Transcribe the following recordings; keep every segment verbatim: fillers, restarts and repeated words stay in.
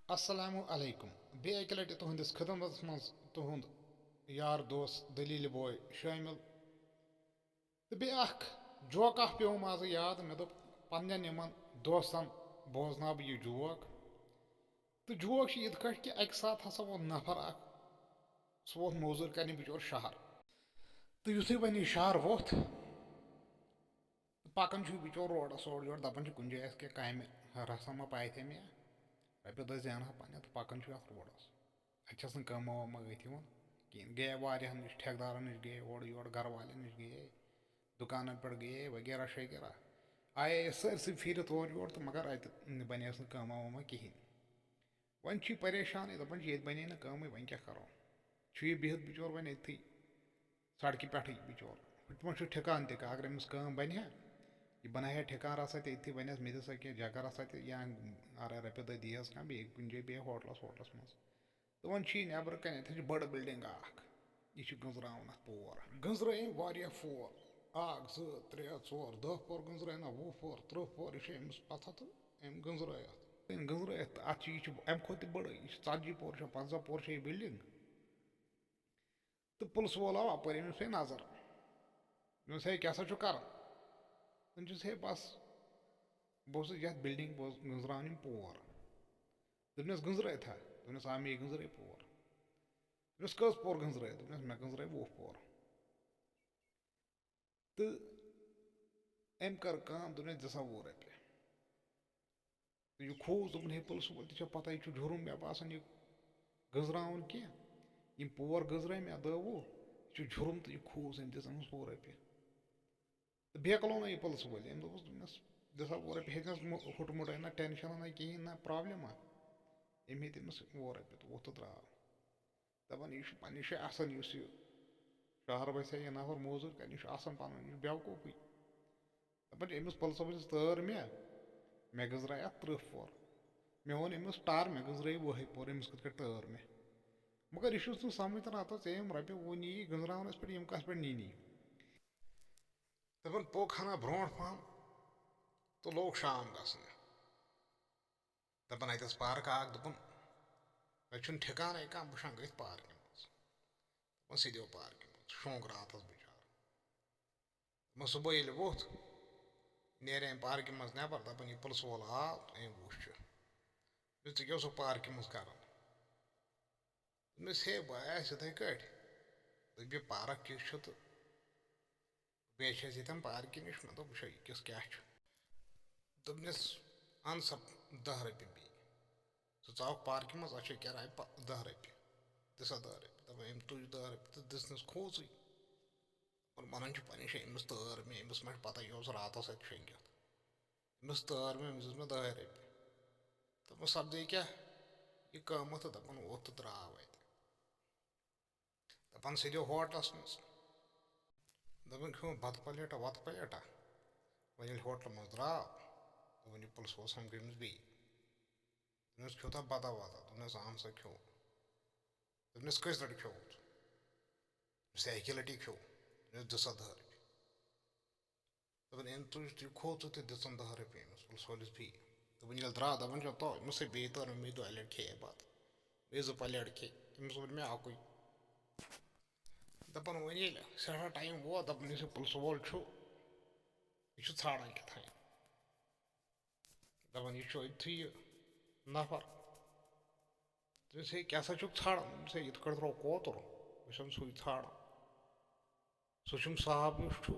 السلام علیکم۔ بیٚیہِ اَکہِ لَٹہِ تُہٕنٛدِس خدمتس منٛز تُہُنٛد یار دوست دٔلیٖلہِ بوے شٲمِل۔ تہٕ بیٚیہِ اکھ جوکاہ پیوٚم آزٕ یاد، مےٚ دوٚپ پننٮ۪ن یِمن دوستن بوزناو بہٕ یہِ جوک۔ تہٕ جوک چھُ یِتھ کٲٹھۍ کہِ اَکہِ ساتہٕ ہسا ووت نفر اکھ، سُہ ووت موٚزوٗرۍ کرنہِ بِچور شہر۔ تہٕ یُتھُے وۄنۍ یہِ شہر ووٚتھ، تہٕ پَکان چھُ یہِ بِچور روڈَس اورٕ یورٕ، دَپان چھُ کُنہِ جایہِ آسہِ کینٛہہ کامہِ رَژھا ما پاتھِ مےٚ، رۄپیہِ دَہ زینہٕ ہا پَنٕنہِ، تہٕ پَکان چھُ یَتھ روڈَس۔ اَتہِ چھَس نہٕ کٲمہ وٲمہ أتھۍ یِوان کِہیٖنۍ۔ گٔیے واریاہَن نِش، ٹھیکہٕ دارَن نِش گٔیے، اورٕ یورٕ گَرٕ والٮ۪ن نِش گٔیے، دُکانَن پٮ۪ٹھ گٔیے وغیرہ شغیرہ۔ آیے أسۍ سٲرسٕے پھیٖرِتھ اورٕ یورٕ تہٕ مگر اَتہِ بَنیس نہٕ کٲمہ وٲمہ کِہیٖنۍ۔ وۄنۍ چھُ یہِ پریشانٕے، دَپان چھُ ییٚتہِ بَنے نہٕ کٲمٕے، وۄنۍ کیٛاہ کَرو؟ چھُ یہِ بِہِتھ بِچور وۄنۍ أتھی سڑکہِ پٮ۪ٹھٕے بِچور۔ ہُتہِ ما چھُ ٹھِکان تہِ کانٛہہ، اگر أمِس کٲم بَنہِ ہا، یہِ بَنایہِ ہا ٹھِکان رَژھا تہِ أتھی، وَنٮ۪س مےٚ دِ سا کینٛہہ جگہ رَژھا تہِ یا اَرے رۄپیہِ دَہ دِیہَس کانٛہہ، بیٚیہِ کُنہِ جایہِ بیٚیہِ ہوٹلَس ووٹلَس منٛز۔ تہٕ وۄنۍ چھُ یہِ نٮ۪برٕ کَنہِ، اَتہِ چھِ بٔڑ بِلڈِنٛگ اَکھ، یہِ چھِ گٔنٛزراوُن اَتھ پور۔ گٔنٛزرٲیِن واریاہ پور، اَکھ، زٕ، ترٛےٚ، ژور، دَہ پور گٔنٛزرٲیِن، نہ، وُہ پور، تٕرٛہ پور، یہِ چھِ أمِس پَتھَتھ تہٕ أمۍ گٔنٛزرٲے اَتھ۔ أمۍ گٔنٛزرٲے اَتھ تہٕ اَتھ چھِ، یہِ چھِ اَمہِ کھۄتہٕ تہِ بٔڑ، یہِ چھِ ژَتجی پور چھےٚ، پنٛژاہ پور چھےٚ یہِ بِلڈِنٛگ۔ تہٕ پُلسہٕ وول آو اَپٲرۍ، أمِس پیٚیہِ نظر۔ دوٚپمَس، "ہے، کیٛاہ سا چھُ کَران؟" دوٚپمَس، "ہے، بَس، بہٕ اوسُس یَتھ بِلڈِنٛگ، بہٕ اوسُس گٔنٛزراوان یِم پور۔" دوٚپنَس، "گٔنٛزرٲیتھا؟" دوٚپنَس، "آ، مے گٔنٛزرٲے پور۔" دوٚپنَس، "کٔژ پور گٔنٛزرٲے؟" دوٚپنَس، "مےٚ گٔنٛزرٲے وُہ پور۔" تہٕ أمۍ کٔر کٲم، دوٚپنَس، "دِ سا وُہ رۄپیہِ۔" تہٕ یہِ کھوٗژ، دوٚپُن، "ہے، پُلسہٕ وول تہِ چھےٚ پَتہ، یہِ چھُ جُرُم، مےٚ باسان، یہِ گٔنٛزراوُن کینٛہہ۔ یِم پور گٔنٛزرٲے مےٚ دَہ وُہ، یہِ چھُ جُرُم۔" تہٕ یہِ کھوٗژ، أمۍ دِژ أمِس وُہ رۄپیہِ۔ تہٕ بیکلو نہ یہِ پُلسہٕ وٲلۍ، أمۍ دوٚپُس، دوٚپنَس، "دِ سا وُہ رۄپیہِ۔" ہیٚتنَس مو-، ہُٹہٕ مُٹہٕ نہ ٹٮ۪نشَن نہ کِہیٖنۍ، نہ پرٛابلِم۔ أمۍ ہیٚتۍ أمِس وُہ رۄپیہِ تہٕ ووٚتھ تہٕ درٛاو۔ دَپان، یہِ چھُ پنٛنہِ جایہِ آسان، یُس یہِ شہر وَسہِ ہا یہِ نفر موٚزوٗرۍ کَرنہِ، یہِ چھُ آسان پَنُن، یہِ چھُ بیوقوٗفٕے۔ دَپان چھِ، أمِس پُلسَس وٕچھ تٲر مےٚ، مےٚ گٔنٛزرایہِ اَتھ تٕرٛہ پور۔ مےٚ ووٚن أمِس، "ٹَر، مےٚ گٔنٛزرٲیِو وُہَے پور، أمِس کِتھ کٲٹھۍ تٲر مےٚ؟" مگر یہِ چھُس نہٕ سَمجھ تَران، اَتھ ٲس أمۍ رۄپیہِ وُہ نِیہِ گٔنٛزراونَس پٮ۪ٹھ، یِم کَتھ پٮ۪ٹھ نِنہِ؟ دَپان پوٚک ہنا برونٛٹھ پَہَم تہٕ لوٚگ شام گژھنہِ۔ دَپان اَتہِ ٲس پارک اَکھ، دوٚپُن، "اَتہِ چھُنہٕ ٹھِکانَے کانٛہہ، بہٕ شۄنٛگہٕ أتھۍ پارکہِ منٛز۔" دَپان سیٚدیو پارکہِ منٛز، شۄنٛگ راتَس بِچارٕ۔ دَپان صُبحٲے ییٚلہِ ووٚتھ، نیرِ أمۍ پارکہِ منٛز نٮ۪بَر، دَپان یہِ پُلسہٕ وول آو تہٕ أمۍ وُچھ یہِ۔ دوٚپمَس، "ژٕ کیٛاہ اوسُکھ پارکہِ منٛز کَران؟" دوٚپمَس، "ہے، بہٕ آیاس یِتھَے کٲٹھۍ۔ دوٚپُن، یہِ پارک کِژھ چھِ تہٕ بیٚیہِ چھِ اَسہِ ییٚتٮ۪ن پارکہِ نِش۔" مےٚ دوٚپ، "وٕچھو، یہِ کِژھ کیٛاہ چھُ؟" دوٚپنَس، "اَن سا دَہ رۄپیہِ بیٚیہِ۔ ژٕ ژاوَکھ پارکہِ منٛز، اَتھ چھےٚ کِراے پَ-، دَہ رۄپیہِ۔ دِ سا دَہ رۄپیہِ۔" دَپان، أمۍ تُج دَہ رۄپیہِ تہٕ دِژنَس کھوژٕے۔ اور وَنان چھُ پنٛنہِ جایہِ، أمِس تٲر مےٚ، أمِس ما چھِ پَتہ، یہِ اوس راتَس اَتہِ شۄنٛگِتھ۔ أمِس تٲر مےٚ، أمِس دِژ مےٚ دَہَے رۄپیہِ۔ دوٚپمَس، "سَپدے کیٛاہ یہِ قۭمَتھ؟" تہٕ دَپان، ووٚتھ تہٕ درٛاو اَتہِ۔ دَپان، سیٚدیو ہوٹلَس منٛز۔ دَپان، کھیوٚو بَتہٕ پَلیٹا، وَتہٕ پَلیٹا۔ وۄنۍ ییٚلہِ ہوٹلہٕ منٛز درٛاو، دوٚپُن، یہِ پُلسہٕ وول سَمکھیو أمِس بیٚیہِ۔ دوٚپنَس، "کھیوٚوتھا بَتہٕ وَتہٕ؟" دوٚپنَس، "اَہَن سا کھیوٚو۔" دوٚپنَس، "کٔژِ لَٹہِ کھیوٚوُتھ؟" دوٚپنَس، "اَکہِ لَٹہِ کھیوٚو۔" دوٚپنَس، "دِ سا دَہ رۄپیہِ۔" دَپان، أمۍ تُج تُج کھوٚت تہٕ دِژٕن دَہ رۄپیہِ أمِس، پُلسہٕ وٲلِس بیٚیہِ۔ دوٚپُن، ییٚلہِ درٛاو، دَپان چھُ، "تو، أمِس ہے بیٚیہِ تٔر مےٚ دۄیہِ لَٹہِ کھیٚیے بَتہٕ۔ بیٚیہِ زٕ پَلیٹ کھے۔" أمِس ووٚن مےٚ اَکُے۔ دَپان، وۄنۍ ییٚلہِ سٮ۪ٹھاہ ٹایم ووت، دَپان، یُس یہِ پُلسہٕ وول چھُ، یہِ چھُ ژھانٛڈان کیٛاہ تام۔ دَپان، یہِ چھُ أتھی یہِ نفر۔ دوٚپمَس، "ہے، کیٛاہ سا چھُکھ ژھانٛڈان؟" دوٚپمَس، "ہے، یِتھ کٲٹھۍ ترٛوو کوتُر، بہٕ چھُسَن سُے ژھانٛڈان۔ سُہ چھُم صاحب یُس چھُ،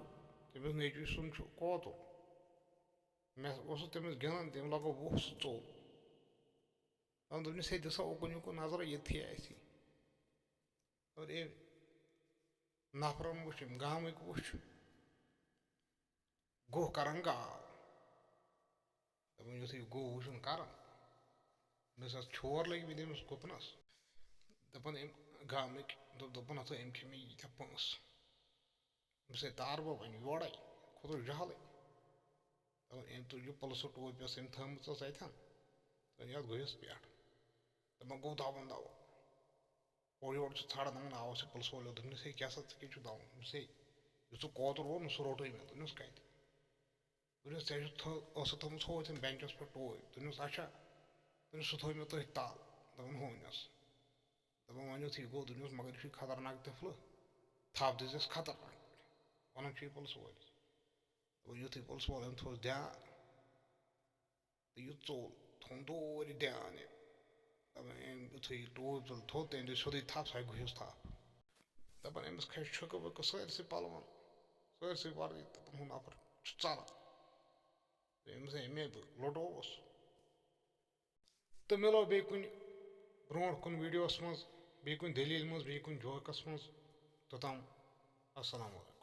تٔمِس نیٚچوِس سُنٛد چھُ کوتُر۔ مےٚ اوسُس تٔمِس گِنٛدان، تٔمۍ لَگوو وُہ سُہ ژوٚل۔" دوٚپنَس، "ہے، دِ سا اوکُن یوکُن نظرا، ییٚتھی آسی۔" اور أمۍ نفرَن وُچھ، أمۍ گامٕکۍ وُچھ، گوٚو کَران گاو۔ دَپان، یُتھُے یہِ گوٚو وٕچھُن کَران، مےٚ ٲس اَتھ چھور لٔگمٕتۍ أمِس گُپنَس۔ دَپان، أمۍ گامٕکۍ دوٚپ، دوٚپُن، "ہَتہٕ أمۍ کھے مےٚ ییٖتیٛاہ پونٛسہٕ۔" أمِس ہے تاربو وۄنۍ یورَے، کھوٚتُس جہلٕے۔ دَپان، أمۍ تُج یہِ پُلسہٕ ٹوپۍ یۄس أمۍ تھٲومٕژ ٲس اَتھٮ۪ن، تہٕ یَتھ گُہِس پٮ۪ٹھ۔ دَپان، گوٚو دَوُن دَوُن۔ اورٕ یورٕ چھُ ژھانٛڈان، دَپان، آو سُہ پُلسہٕ وول یوت۔ دوٚپنَس، "ہے، کیٛاہ سا ژٕ کیٛاہ چھُکھ دَوان؟" دوٚپنَس، "ہے، یُس ژٕ کوتُر ووٚن، سُہ روٚٹُے مےٚ۔" دوٚپنَس، "کَتہِ؟" دوٚپنَس، "ژےٚ چھُتھ تھٲ-، ٲسٕتھ تھٲومٕژ ہُہ تَمہِ بٮ۪نچَس پٮ۪ٹھ ٹوپۍ۔" دوٚپنَس، "اچھا۔" تٔمۍ سُہ تھوٚو مےٚ تٔتھۍ تَل، دَپان ہوٗنِس۔ دَپان وۄنۍ یُتھُے گوٚو، دوٚپمَس مگر یہِ چھُے خطرناک طفلہٕ، تھَپھ دِژٮ۪س خطرناک پٲٹھۍ۔ وَنان چھُ یہِ پُلسہٕ وٲلِس، دَپان یُتھُے پُلسہٕ وول أمۍ تھوٚوُس دھیان، تہٕ یہِ ژوٚل، تھوٚوُن دوٗرِ دھیان أمۍ۔ دَپان أمۍ یُتھُے یہِ ٹوٗپۍ تُل تھوٚد، تٔمۍ دِژ سیوٚدُے تھَپھ، سۄ گُہِس تھَپھ۔ دَپان أمِس کھَسہِ چھُکہٕ وُکہٕ سٲرسٕے پَلوَن، سٲرسٕے وَردی، دَپان ہُہ نفر چھُ ژَلان۔ تہٕ أمِس ہے مےٚ بہٕ لوٚٹووُس۔ تہٕ مِلو بیٚیہِ کُنہِ برونٛٹھ کُن ویٖڈیوَس منٛز، بیٚیہِ کُنہِ دٔلیٖلہِ منٛز، بیٚیہِ کُنہِ جوکَس منٛز۔ توٚتام السلام علیکم۔